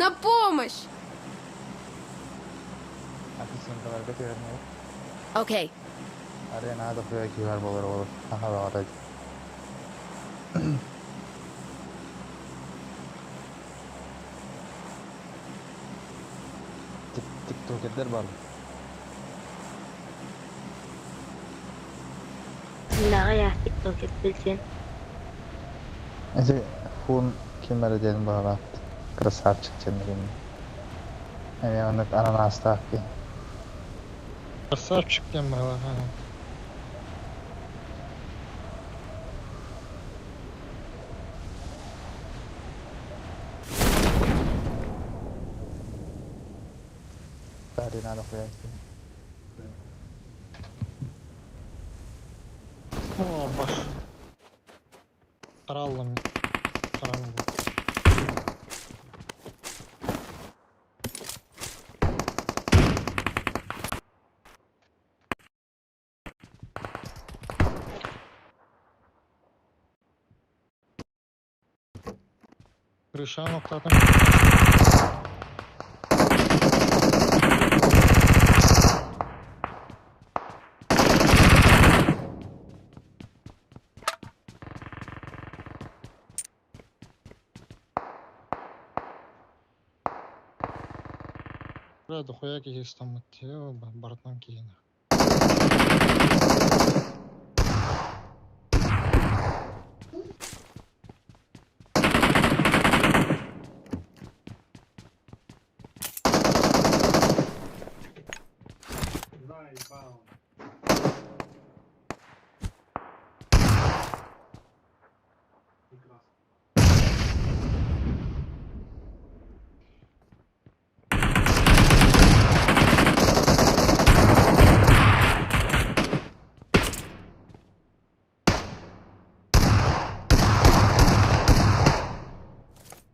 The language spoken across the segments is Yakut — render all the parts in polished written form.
На помощь! Апельсинкаларга түһэрнэбит. Okay. Арена дохуя киһи баар буолар уолу. Саха бөҕөтө. Тиктокердэр баар. Наҕай тиктокер билсин. Ити Фун ким эрэ диэн баҕалаах красавчик диэн ким. Эмиэ оннук ананаастаах киһи. Красавчик диэн баҕалаах. Арена дохуя киһи. О, баш. Хараллам. Хараллам. Крыша охтатым. Бля, дохуя киһи ыстаммыт. Барытынан киһини.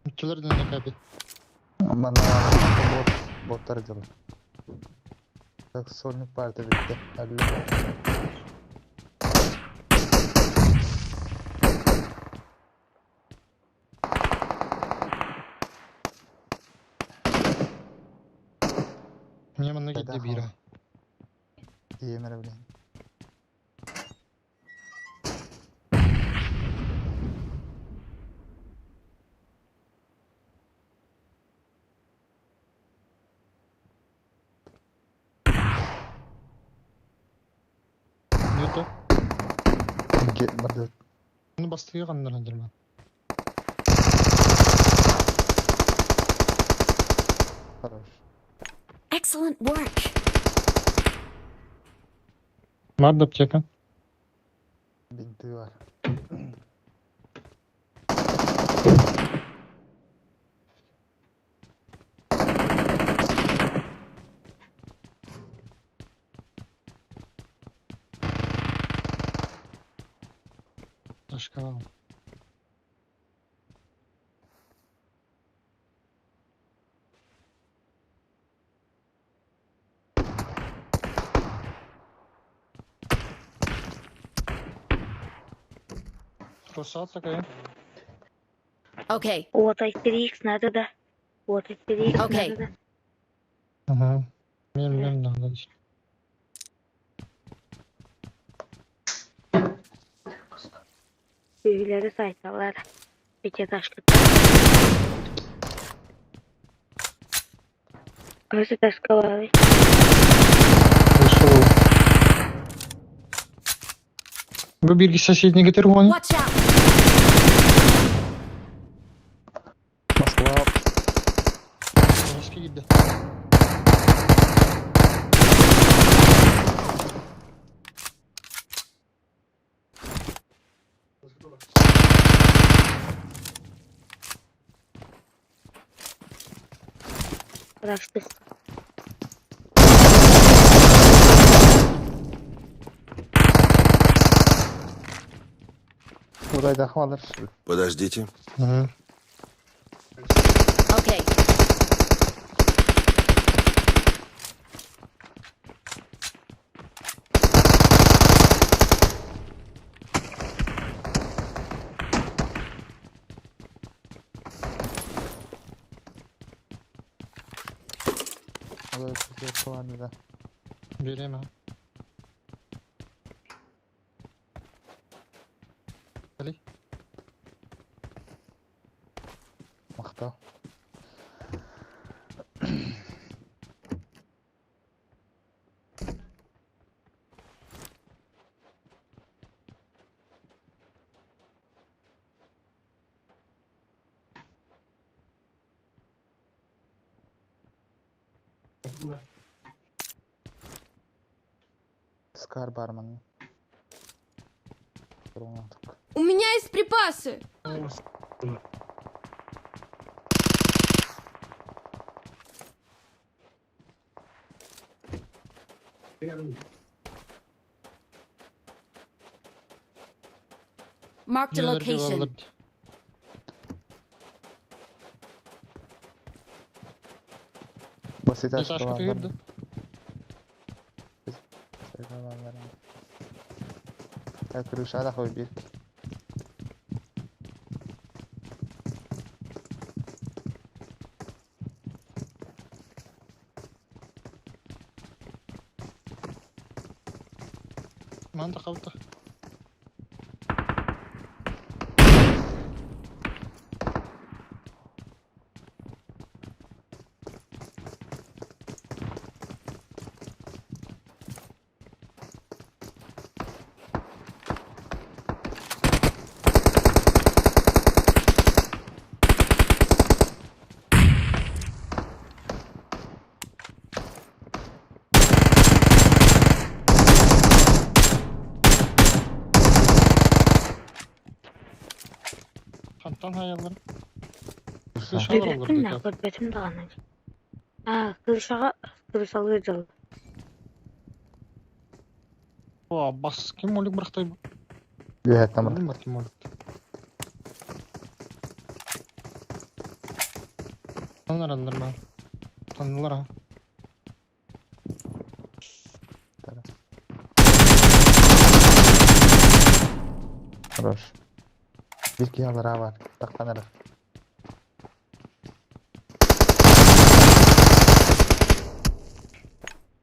Иккилэр да накапит. Манна бот боттар дьыл. Так сольник партия бүттэ. Алло. Мне манна киирдэ биирэ. Тиийэн эрэ билэн. Ньута. Барды. Ну бастыгы ханнаран дьарман. Хорош. Excellent work. Бар да аптека. Бинты бар. Ташкалал. Красавца такая. Okay. Вот 3х надо да. Вот 3х Окей. надо да. Ага. Мне надо. Büyüleri saysalar. Пятиэтажка. Өзі тасқалады. Вышел. Бу бииргэ соседний гетер уон. Watch out! Москва. Москва киирдэ. Растық. Удайдах алыр. Подождите. Ага. Okay. Пятёрка да. Биэриэм аа. Кэлий. Махтал. Скар бармен. У меня есть припасы. Marked a Дьиэлэргэ location. баллар. Basit Этажка түһэрдэ. Крышада хой бир. Манта қалта. Хантан хаяллар. Крышалар олор Көрбөтүм да, дии. көрбөтүм даҕаны. Аа, крышаҕа крышалыыр дьол. О, бас ким молик бырахтай бу? Үөһэттэн Билим бар ким молик. Танараллар баар. Танылар аа. Хорош. Bir киһи аллараа бар. Таххан эрэр.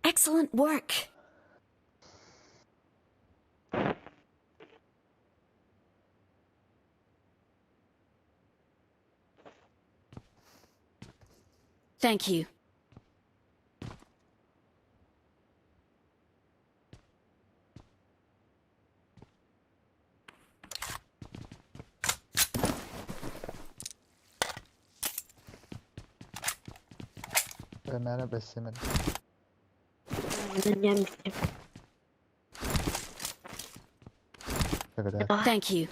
Excellent work. Thank you. Ömer'e beslemedim. Gelmiştim. Ne kadar. Thank you.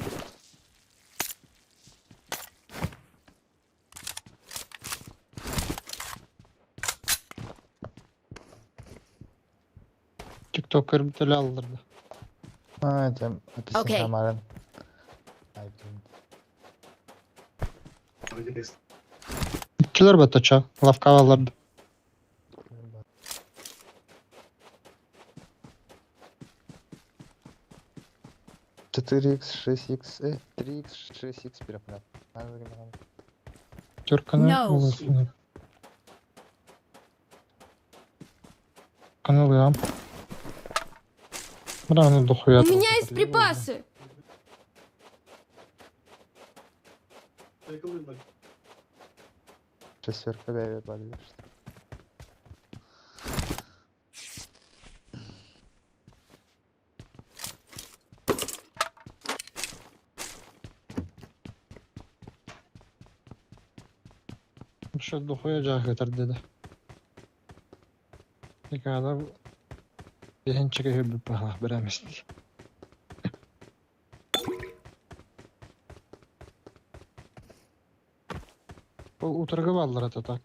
Тиктокер бүтэлэ алларда. Ha, Cem. Ötesini Okey. kameranın. Ay, bilmiyorum. Иккилэр баттача. Лавка алларда. 4x, 6x, 3x, 6x переплет. Түрканы No. улысына. Каналыам. Мына дохуя. У меня есть припасы. Шестерка бэйбэ бар. Şu дохуя жахытар деди. Никада Бехенчеге хөбүп бахлах беремес. Ол утыргы баллар ата так.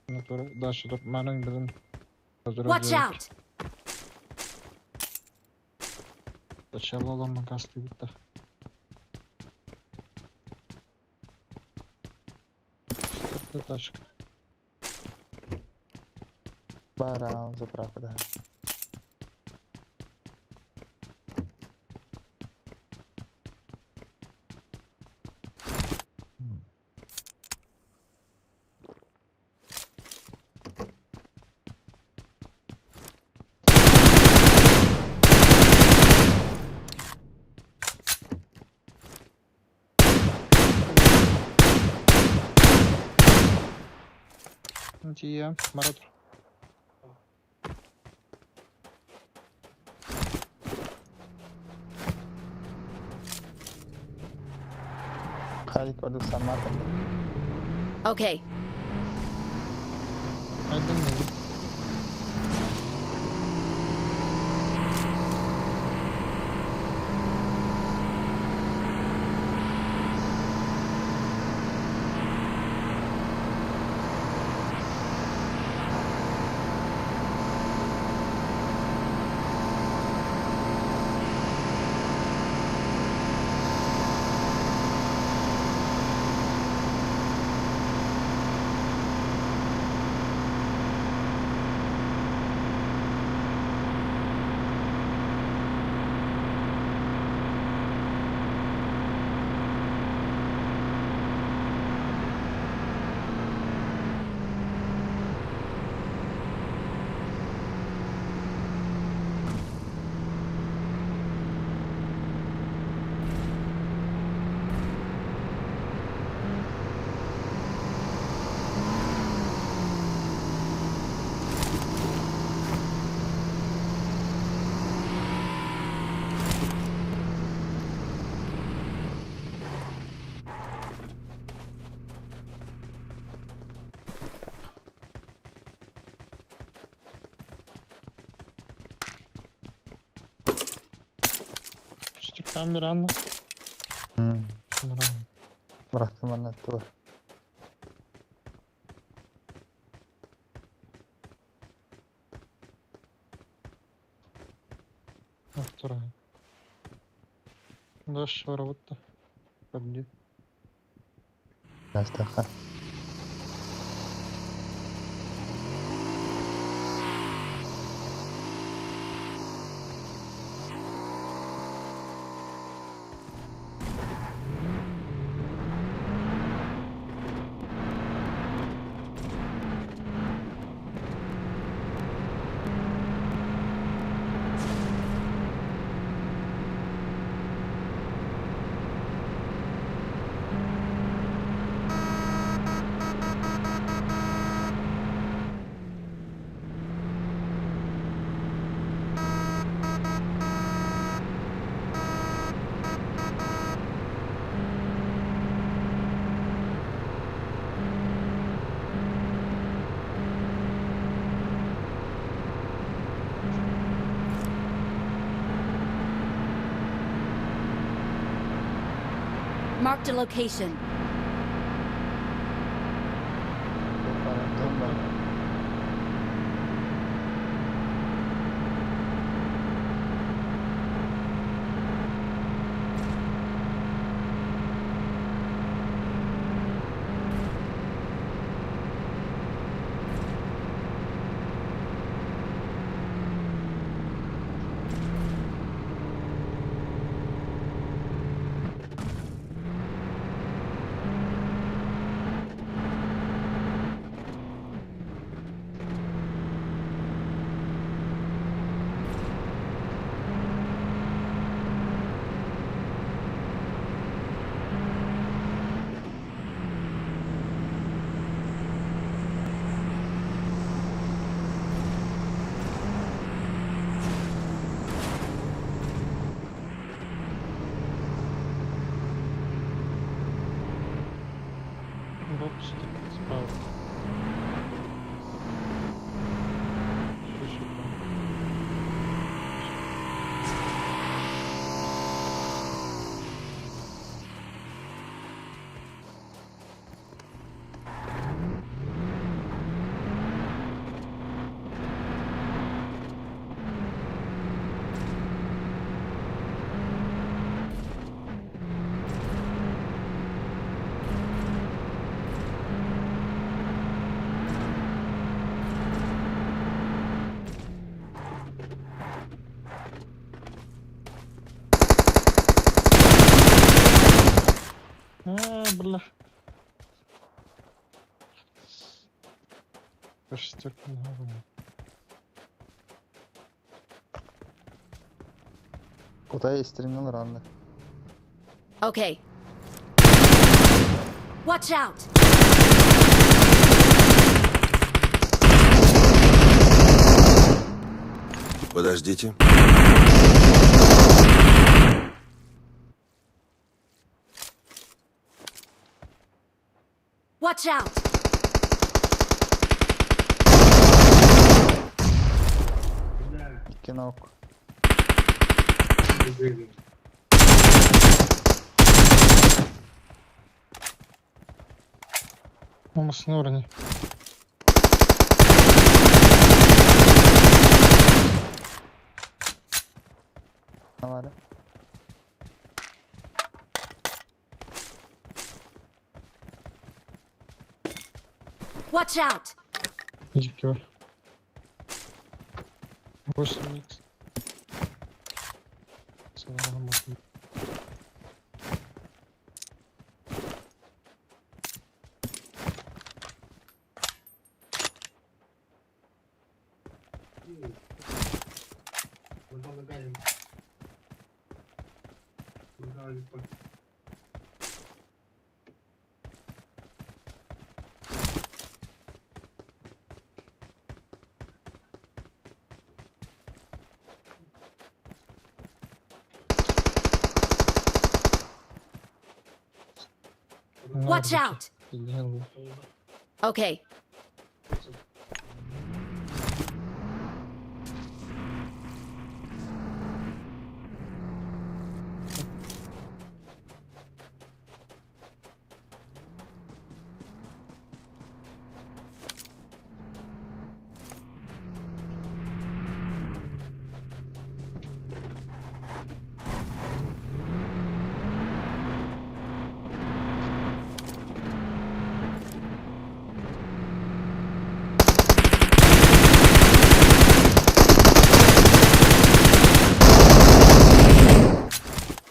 Натура дальше тур маның bizim Watch out. Сначала оламан касты битті. Тачка. Баран заправка, да. Тиийэм, бара тур. Халик ордук самаата. Okay. Айдын миигин. Түстүктэн bir anla. Муран. Бырахтым манна тур. Тура. Дальше работа. Подди. Настаха. Marked a location. Вот справа. Еще там. А, бля. Шестерка. Куда стремнул ранно. Okay. Watch out! Подождите. Watch out! Икки нок. Массыына уровня. Var. Watch out! Дикий бар. 8 икс. Салам алейкум. Watch out! Okay.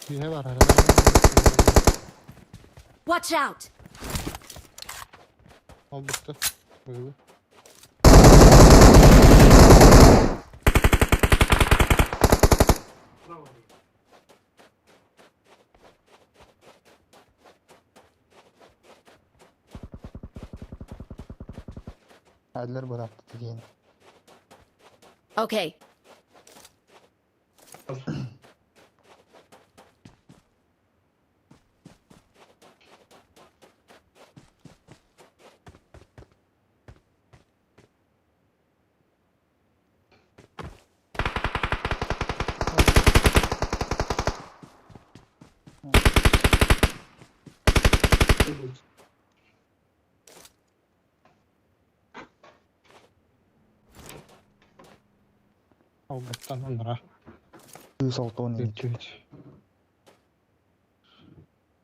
Киһи бар Watch out! Ол бүттэ. Быһыы. Adler bıraktı yine. Okay. Ол бүттэн оннора. 106 Бүттүбүт.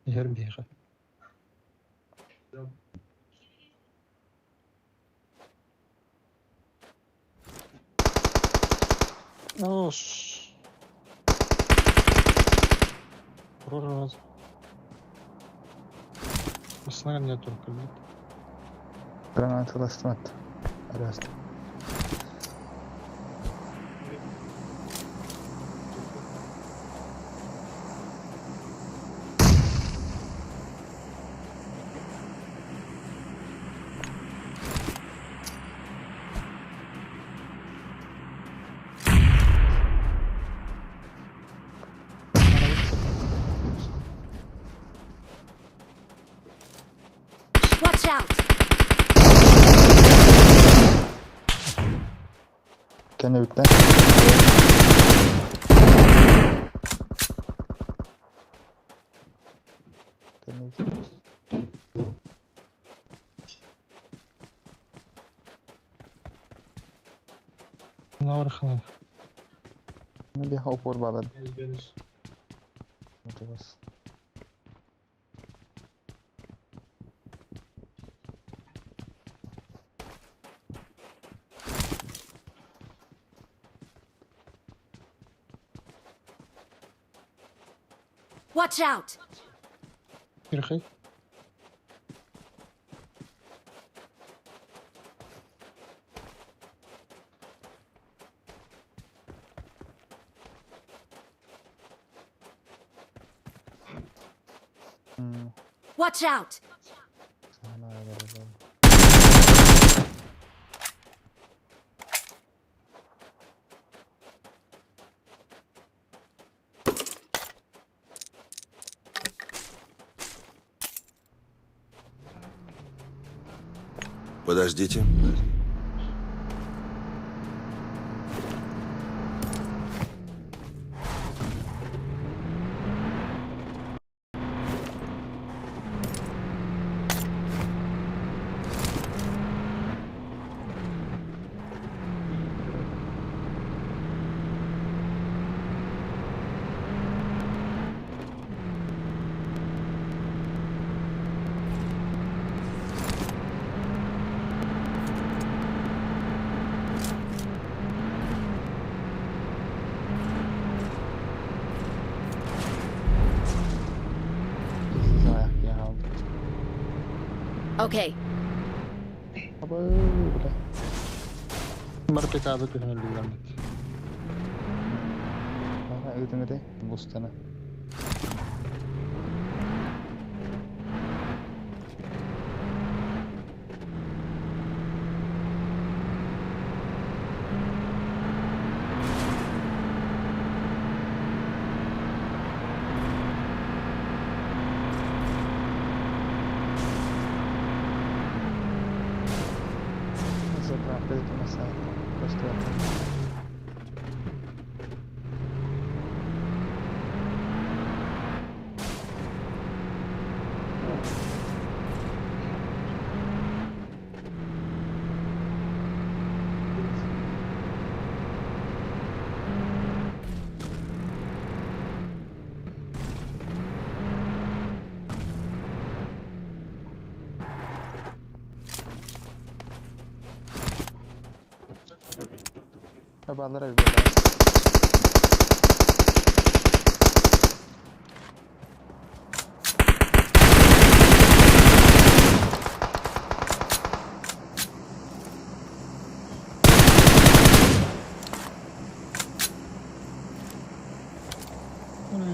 Иһэр биэхэ. Ош. Раз. Массыына не только бит. Граната ластмат. Раз. Watch out! Kendi bitti. Kendi bitti. Наверху. Bir hopor bağladı. Bas. Watch out! Перехай. Watch out! Sana öyle Подождите. Ayak ya aldı. Okay. Aba бля. Марпика түһэн өллүгэммит. Bana ödümü bustana. Заправка это на сайт. Просто Haberlere bir bakalım.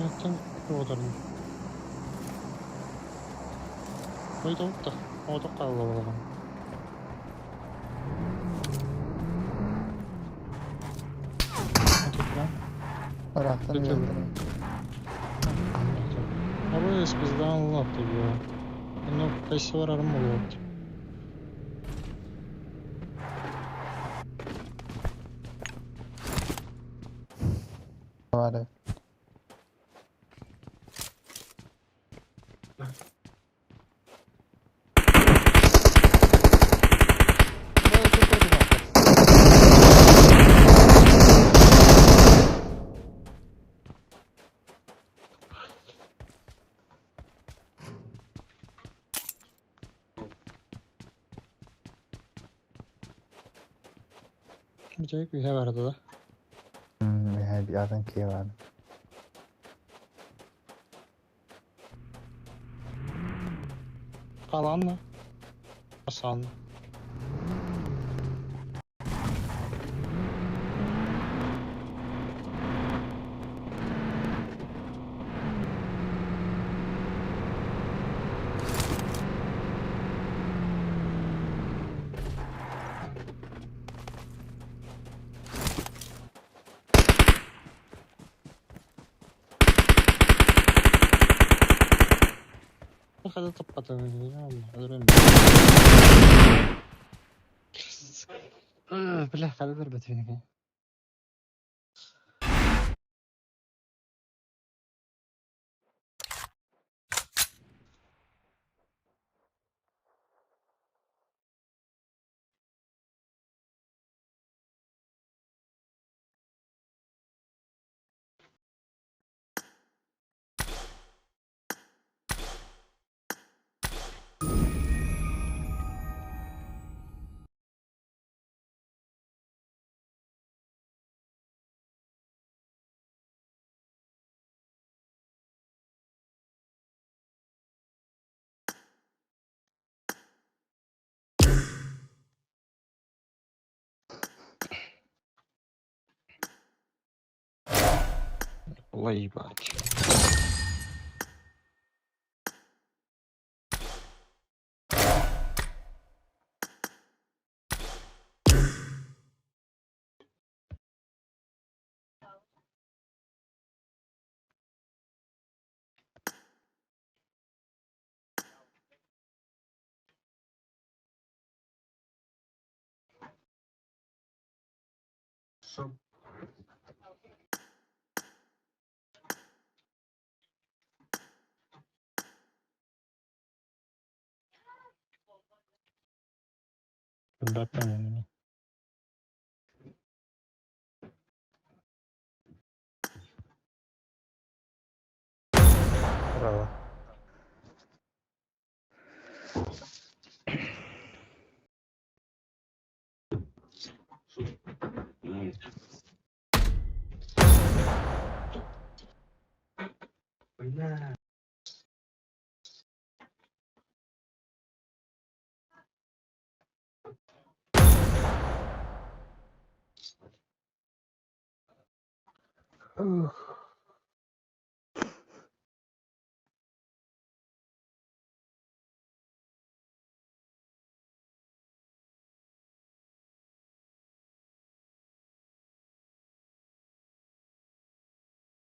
Оттон уотарын. Ой, тоқта. Отоқ қалды болған. Ыраахтан Өтө. үөттэн. Абы спиздан лапты я. Ну, кайсы барарым болот. Бар. Бжек үйе барды да. Yani bir adam ki var. Қаланны. Асан. Хада таппатын. Бля, хада дырбат финики. Ебать. Көрбөппүн мин. Браво. Ух.